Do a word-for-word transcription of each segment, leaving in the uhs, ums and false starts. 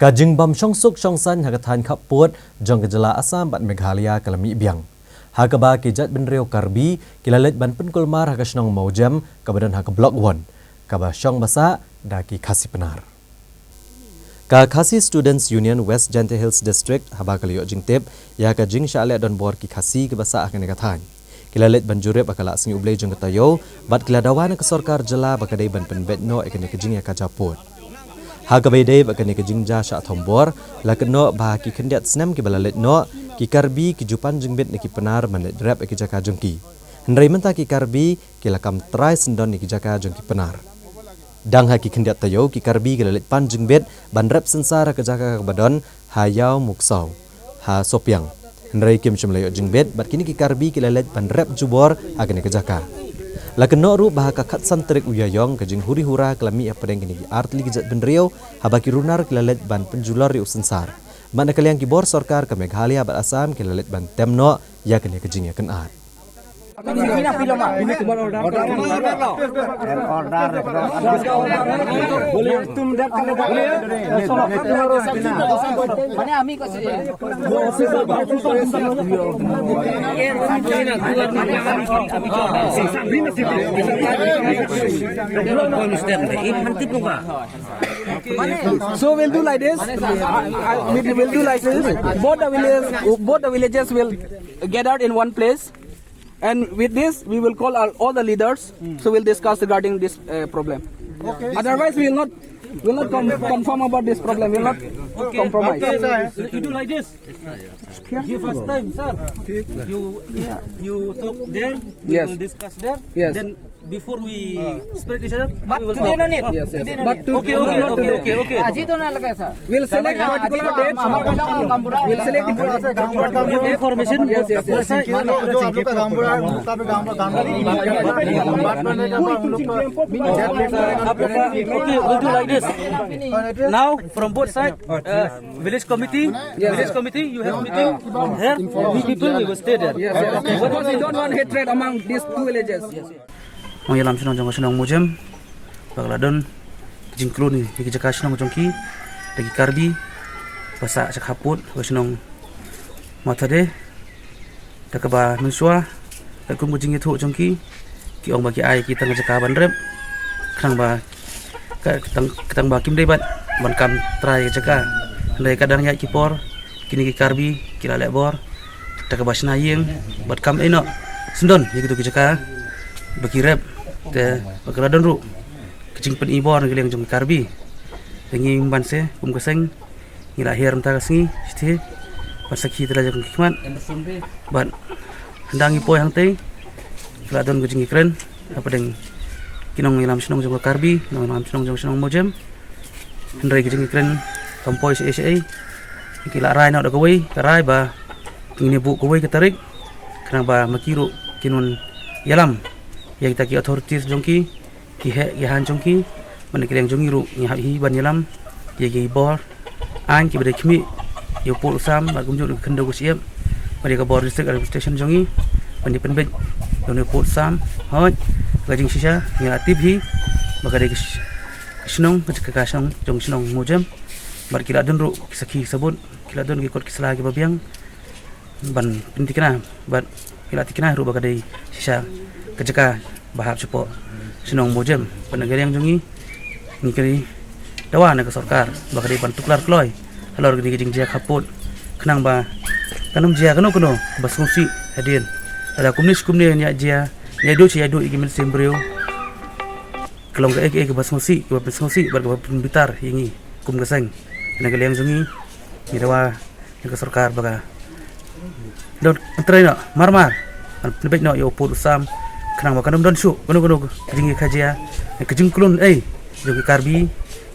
Ka jingbym shongsuk shongsaiñ ha ka thaiñ khappud jong ka jylla Assam bad Meghalaya ka la mih biang, ha kaba ki jaitbynriew Karbi ki la leit ban pynkulmar ha ka shnong Mawjem kaba don ha ka Block One, kaba shong basah da ki Khasi Pnar. Ka Khasi Students Union West Jaintia Hills District, haba ka la ïoh jingtip ïa ka jingshah leh donbor ki Khasi kiba sah ha kane ka thaiñ, ki la leit ban jurip ha ka Lah Sngi U Blei jong ka taïew bad ki la dawa na ka sorkar jylla ba ka dei ban pynbeit noh ïa kane ka jingïakajia pud. Ha kaba ïadei bad kane ka jingjia shah thombor, la kynnoh ba ki khyndiat snem kiba la leit noh, ki Karbi ki ju pan jingbit na ki Pnar ban leit rep ïa ki jaka jong ki. Hynrei mynta ki Karbi ki la kam trai syndon ïa ki jaka jong ki Pnar. Dang ha ki khyndiat taïew, ki Karbi ki la leit pan jingbit ban rep synsar ha ka jaka kaba don ha Ïawmuksaw, ha Sohpiang. Hynrei kim shym la ïoh jingbit bad kine ki Karbi ki la leit ban rep jubor ha kane ka jaka. La kynnoh ruh ba ha ka khatsan tarik u Ïaïong ka jinghuri hura ka la mih hapdeng kine ki artylli ki jaitbynriew, haba ki runar ki la leit ban pynjulor ïa u synsar. Bad na ka liang ki bor sorkar ka Meghalaya bad Assam ki la leit ban tem noh ïa kane ka jingïakynad. So we'll do like this. Uh, uh, we'll, we'll do like this. Both the villages, both the villages will gather in one place. And with this, we will call our, all the leaders. So we'll discuss regarding this uh, problem. Okay. Otherwise, we will not, will not com- confirm about this problem. We will not compromise. Okay, you do like this. Give us time, sir. You, you talk there. We Yes. will discuss there. Yes. Then before we spread each other, But we will today talk. No need. Yes, yes. Today no But need. To- Okay, okay, okay, okay, okay. आज ही तो ना लगा सर। We'll select particular date. We'll select the Information. Yes, yes, yes. जो आप लोग का गांव बुरा है, उन लोग का भी गांव बुरा, गांव बुरा, बात करने का बाद उन लोग का Okay, we'll do like this. Now, from both side, uh, village committee, village committee, you have meeting here, we people, we will stay there. Yes, yes. Because we don't want hatred among these two villages. Nongïalam shnong jong ka shnong Mawjem ba ka la don ka jingklun ïa ki jaka shnong jong ki da ki Karbi ba sah sha khappud ka shnong Mawthade. Da kaba mynshuwa katkum ka jingïathuh jong ki, ki ong ba ki ai ki tang ka jaka ban rep, khnang ba ka tang, ka tang ba kim dei bad ban kam trai ka jaka. Hynrei ka dang ïaid ki por, kine ki Karbi ki la leh bor da kaba shna ïing bad kam ïehnoh syndon ïa kito ki jaka ba ki rep. Te ba ka la don ruh ka jingpyni bor na ka liang jong ki Karbi. Te ngi ban se kum ka seng ngi la hiar mynta ka sngi shithi ban sakhi ïa la jong ki khmat. Bad hynda ngi poi hangtei ka la don ka jingïakren hapdeng ki nongïalam shnong jong ka Karbi, nongïalam shnong jong shnong Mawjem. Hynrei ka jingïakren kam poi shaei shaei. Ki la rai noh da kawei ka rai ba ngin ïa buh kawei ka tarik khnang ba ma ki ruh kin wan ïalam ïa kita ki authorities jong ki, ki heh ki hain jong ki. Bad na ka liang jong ngi ruh ngi hap hi ban ïalam ïa ki bor aiñ kiba dei khmih ïa u pud u sam bad kumjuh ka khyndew ka shyiap bad ïa ka bor district administration jong ngi ban ïa pynbeit ïa une u pud u sam. Hooid, ka jingshisha ngi la tip hi ba ka dei ka sh- ka shnong, ka jaka ka shnong jong shnong Mawjem. Bad ki la don ruh ki sakhi sabut, ki la don ki kot ki sla kiba biang ban pynthikna bad ki la thikna ruh ba ka dei shisha ka jaka ba hap shapoh shnong Mawjem. Bad na ka liang jong ngi ngi kyrpad dawa na ka sorkar ba ka dei ban tuklar kloi halor kane ka jingjia khappud khnang ba kan ym jia kano kano ba sngewsih hadien. Lada kumne shi kumne ngi ïa jia, ngi ïa duh shi ïa duh ïa ki mynsiem briew ka long kaei kaei kaba sngewsih, kaba pynsngewsih bad kaba pynbitar ïa ngi kum ka seng. Na ka liang jong ngi ngi dawa ïa ka sorkar ba ka don pyntrei noh marmar ban pynbeit noh ïa u pud u sam khnang ba kan ym don shuh kano kano ka jingïakajia, ka jingklun ei jong ki Karbi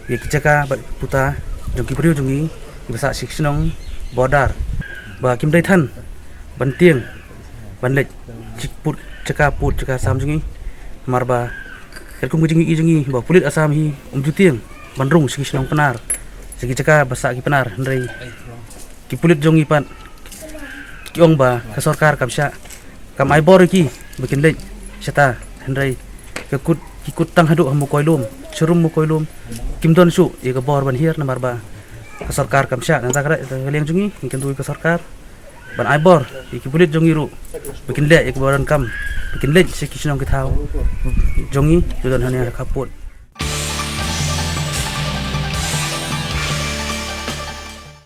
ïa ki jaka bad puta jong ki briew jong ngi kiba sah sha ki shnong border ba kim dei than ban tieng ban leit sha ki pud jaka, pud jaka sam jong ngi. Namar ba katkum ka jingïohi jong ngi ba u pulit Assam hi um ju tieng ban rung sha ki shnong Pnar, sha ki jaka ba sah ki Pnar, hynrei ki pulit jong ngi pat ki ong ba ka sorkar kam shah, kam ai bor ïa ki ba kin leit shata, hynrei ka kut, ki kut tang haduh ha Mokoilum, sharum Mokoilum, kim don shuh ïa ka bor ban hiar namar ba Ka sorkar kam shah, nangta ka liang jong ngi ngi kyntu ïa ka sorkar ban ai bor ïa ki pulit jong ngi ruh ba kin leh ïa ka bor kam, ba kin leit sha ki shnong ki thaw jong ngi, ba don hangne ha ka pud.